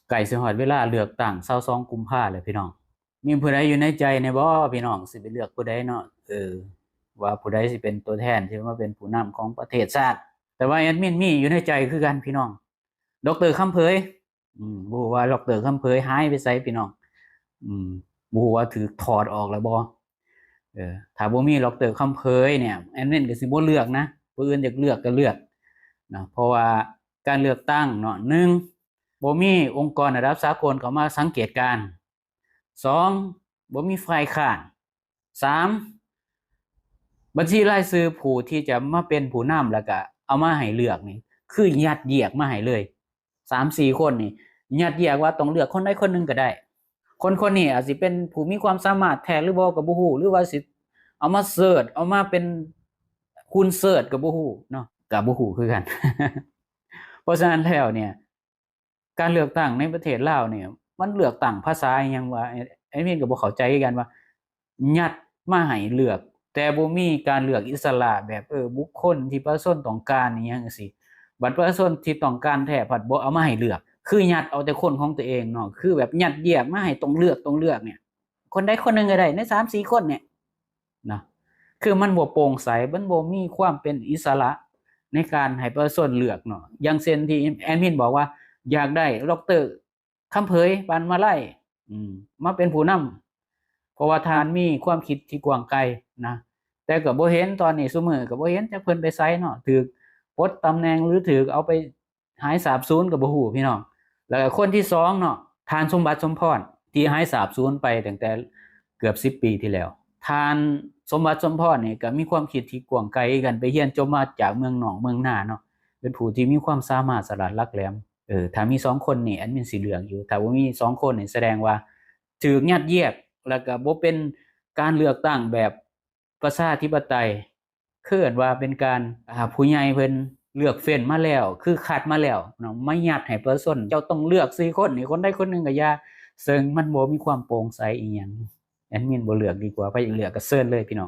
ໃກ້ຊິຮອດເວລາເລືອກຕັ້ງຊາວສອງກຸມພາແລ້ວພີ່ນ້ອງ. ມີຜູ້ໃດຢູ່ໃນໃຈແດ່ບໍ່ພີ່ນ້ອງ? ຊິໄປເລືອກຜູ້ໃດເນາະ? ເອີ ວ່າຜູ້ໃດຊິເປັນຕົວແທນທີ່ມາເປັນຜູ້ນຳຂອງປະເທດຊາດ. ແຕ່ວ່າແອດມິນມີຢູ່ໃນໃຈຄືກັນພີ່ນ້ອງ ດອກເຕີ ຄຳເຜີຍ. ອືມ ບໍ່ຮູ້ວ່າດອກເຕີ ຄຳເຜີຍຫາຍໄປໃສພີ່ນ້ອງ. ອືມ ບໍ່ຮູ້ວ່າຖືກຖອດອອກແລ້ວບໍ່? ເອີ ຖ້າບໍ່ມີດອກເຕີ ຄຳເຜີຍເນຍ ແອດມິນກໍຊິບໍ່ເລືອກນະ. ຜູ້ອື່ນຢາກເລືອກກໍເລືອກນະ ເພາະວ່າການເລືອກຕັ້ງເນາະ ໜຶ່ງ ບໍ່ມີອົງກອນລະດັບສາກົນເຂົ້າມາສັງເກດການ, ສອງ ບໍ່ມີຝ່າຍຄ້ານ, ສາມ ບັນຊີລາຍຊື່ຜູ້ທີ່ຈະມາເປັນຜູ້ນຳ ແລ້ວກະເອົາມາໃຫ້ເລືອກນີ້ ຄືຍັດຢຽກມາໃຫ້ເລີຍ ສາມສີ່ຄົນນີ້ ຍັດຢຽກວ່າຕ້ອງເລືອກຄົນໃດຄົນໜຶ່ງກໍໄດ້. ຄົນຄົນນີ້ອາດຊິເປັນຜູ້ມີຄວາມສາມາດແທ້ຫຼືບໍ່ກໍບໍ່ຮູ້ ຫຼືວ່າຊິເອົາມາເສີດ ເອົາມາເປັນຮຸ່ນເສີດກໍບໍ່ຮູ້ເນາະ ກໍບໍ່ຮູ້ຄືກັນ. ເພາະສະນັ້ນແລ້ວເນຍ ການເລືອກຕັ້ງໃນປະເທດລາວນີ້ ມັນເລືອກຕັ້ງພາສາອີ່ຫຍັງວະ? ແອດມິນກໍບໍ່ເຂົ້າໃຈຄືກັນວ່າ ຍັດມາໃຫ້ເລືອກ ແຕ່ບໍ່ມີການເລືອກອິດສະຫຼະແບບ ເອີ ບຸກຄົນທີ່ປະຊາຊົນຕ້ອງການອີ່ຫຍັງຈັ່ງຊີ້ ບັດປະຊາຊົນທີ່ຕ້ອງການແທ້ພັດບໍ່ເອົາມາໃຫ້ເລືອກ ຄືຍັດເອົາແຕ່ຄົນຂອງຕົວເອງເນາະ ຄືແບບຍັດຢຽກມາໃຫ້ຕ້ອງເລືອກ ຕ້ອງເລືອກເນຍ ຄົນໃດຄົນໜຶ່ງກໍໄດ້ໃນສາມສີ່ຄົນເນຍ ນະ ຄືມັນບໍ່ໂປ່ງໃສ ມັນບໍ່ມີຄວາມເປັນອິດສະຫຼະໃນການໃຫ້ປະຊາຊົນເລືອກເນາະ. ຢ່າງເຊັ່ນທີ່ແອດມິນບອກວ່າ ຢາກໄດ້ດອກເຕີ ຄຳເຜີຍ ປານມາໄລ ອືມ ມາເປັນຜູ້ນຳ ເພາະວ່າທ່ານມີຄວາມຄິດທີ່ກວ້າງໄກນະ ແຕ່ກໍບໍ່ເຫັນ ຕອນນີ້ຊຸມື້ກໍບໍ່ເຫັນຈັກເພິ່ນໄປໃສເນາະ ຖືກປົດຕຳແໜ່ງ ຫຼື ຖືກເອົາໄປ ຫາຍສາບສູນກໍບໍ່ຮູ້ພີ່ນ້ອງ. ແລ້ວກໍຄົນທີສອງເນາະ ທ່ານສົມບັດ ສົມພອນ ທີ່ຫາຍສາບສູນໄປຕັ້ງແຕ່ເກືອບສິບປີທີ່ແລ້ວ. ທ່ານສົມບັດ ສົມພອນນີ້ກໍມີຄວາມຄິດທີ່ກວ້າງໄກຄືກັນ ໄປຮຽນຈົບມາຈາກເມືອງນອກເມືອງນາເນາະ ເປັນຜູ້ທີ່ມີຄວາມສາມາດສະຫຼາດຫຼັກແຫຼມ. ເອີ ຖ້າມີສອງຄົນນີ້ ແອດມິນຊິເລືອກຢູ່ ຖ້າບໍ່ມີສອງຄົນນີ້ ສະແດງວ່າຖືກຍັດຢຽກ ແລ້ວກໍບໍ່ເປັນການເລືອກຕັ້ງແບບ ປະຊາທິປະໄຕ ຄືເອີ້ນວ່າເປັນການ ອ່າ ຜູ້ໃຫຍ່ເພິ່ນເລືອກເຟ້ນມາແລ້ວ ຄືຄັດມາແລ້ວເນາະ ມາຍັດໃຫ້ປະຊາຊົນ ເຈົ້າຕ້ອງເລືອກສີ່ຄົນນີ້ ຄົນໃດຄົນໜຶ່ງກໍຢ່າ ເຊິ່ງມັນບໍ່ມີຄວາມໂປ່ງໃສອີ່ຫຍັງ. ແອດມິນບໍ່ເລືອກດີກວ່າ ໃຜຢາກເລືອກກໍເຊີນເລີຍພີ່ນ້ອງ.